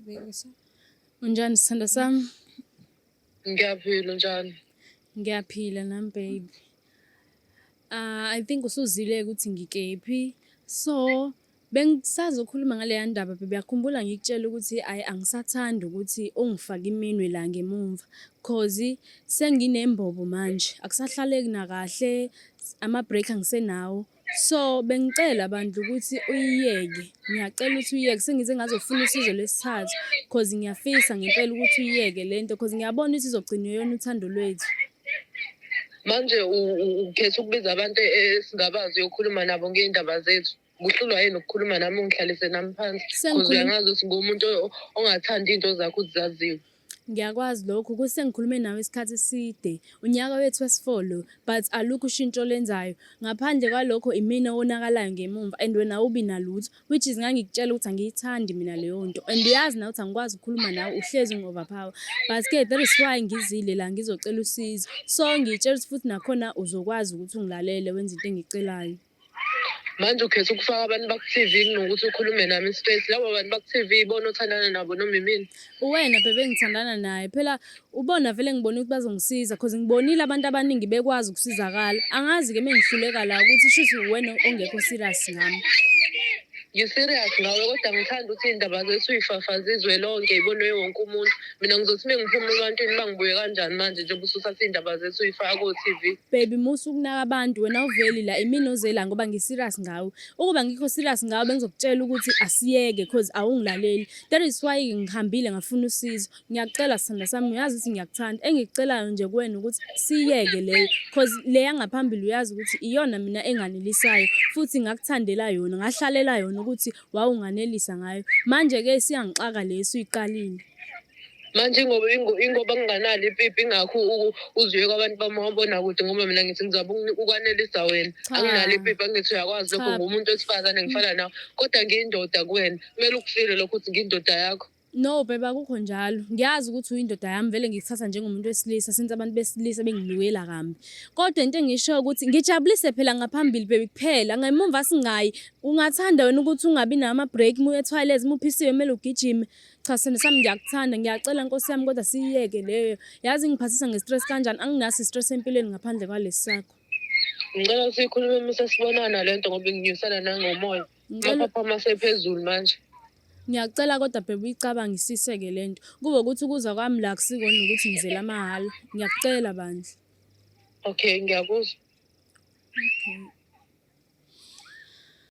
Qhubekisa. Unjani sithandwa sami? Ngiyaphila, unjani? Ngiyaphila nami baby. I think usuzile ukuthi ngikephi. So bengisazokhuluma ngaleya ndaba baby, uyakhumbula ngikutshela ukuthi ayi angisathandi ukuthi ungifake iminwe la ngemumva cause senginembobo manje, akusahlaleki nakahle, ama-break angisenawo. So bengicela bandla ukuthi uyiyeke, ngiyacela ukuthi uyiyeke sengize ngazofuna usizo lwesithathu cause ngiyafisa ngempela ukuthi uyiyeke le nto cause ngiyabona ukuthi izogcina iyona uthando lwethu. Manje ukhetha ukubiza abantu esingabazi uyokhuluma nabo ngey'ndaba zethu. Kuhlulwa yini ukukhuluma nami ungihlalise nami phansi? Cause uyangazi ukuthi ngumuntu ongathandi iy'nto zakho ukuthi zaziwe. Ngiyakwazi lokho ukuthi sengikhulume nawe isikhathi eside. Unyaka wethu wesi-four lo, but alukho ushintsho olwenzayo. Ngaphandle kwalokho imina owonakalayo ngemumva and wena awubi nalutho, which is ngangikutshela ukuthi angiyithandi mina leyo nto. And uyazi nawe ukuthi angikwazi ukukhuluma nawe, uhlezi ungi-overpower. But-ke that is why ngizile la ngizocela usizo. So ngiyitshela ukuthi futhi nakhona uzokwazi ukuthi ungilalele wenze into engiyicelayo. Manje ukhetha ukufaka abantu baku-TV kunokuthi ukhulume nami straight. Labo bantu baku-TV ibona othandana nabo noma imina. Uwena bhebe engithandana naye. Phela ubona vele ngibona ukuthi bazongisiza cause ngibonile abantu abaningi bekwazi ukusizakala. Angazi-ke mengihluleka la ukuthi shuthi uwena ongekho serious ngami. Ngi-serious ngawe kodwa ngithanda ukuthi iy'ndaba zethu uy'fafaze izwe lonke ibonwe wonke umuntu. Mina ngizothi uma ngiphuma ebantwini bangibuye kanjani manje njengoba usuthatha iy'ndaba zethu uy'faka ko-TV. Baby musa ukunaka abantu wena awuveli la imina ozela ngoba ngi-serious ngawe. Ukuba ngikho serious ngawe bengizokutshela ukuthi asiyeke cause awungilaleli. That is why ngihambile ngafuna usizo. Ngiyakucela sithandwa sami uyazi ukuthi ngiyakuthanda. Engikucelayo nje kuwena ukuthi siyeke leyo cause le yangaphambili uyazi ukuthi iyona mina enganelisayo futhi ngakuthandela yona ngahlalela yona ukuthi wawunganelisa ngayo. Manje-ke isiyangixaka le esuyiqalile. Manje ingoba nginganalo ipipi ingakho uzuye kwabantu bamabonakude ngoba mina ngithi ngizama ukwanelisa wena. Anginalo ipipi angithi uyakwazi lokho ngumuntu wesifazane ngifana nawe kodwa ngiyindoda kuwena. Kumele ukufile lokho ukuthi ngiyindoda yakho. No babe akukho njalo. Ngiyazi ukuthi uyindoda yami vele ngikuthatha njengomuntu wesilisa since abantu besilisa benginukela kambi. Kodwa into engishoyo ukuthi ngijabulise phela ngaphambili baby kuphela ngemumva singayi. Ungathanda wena ukuthi ungabi nawo ama-break uma uya e-toilet uma uphisiwe kumele ugijime. Cha sithando sami ngiyakuthanda ngiyacela nkosi yami kodwa siyiyeke leyo. Yazi ingiphathisa nge-stress kanjani anginaso i-stress empilweni ngaphandle kwalesi sakho. Ngicela siyikhulume uma sesibonana le nto ngoba inginyusela nangomoya. Amaphaphu ami asephezulu manje. Ngiyacela kodwa bhebe uyicabangisise-ke le nto. Kube ukuthi ukuza kwami la akusikona ukuthi ngizela amahhala. Ngiyakucela bandla. Okay, ngiyakuzwa. Okay.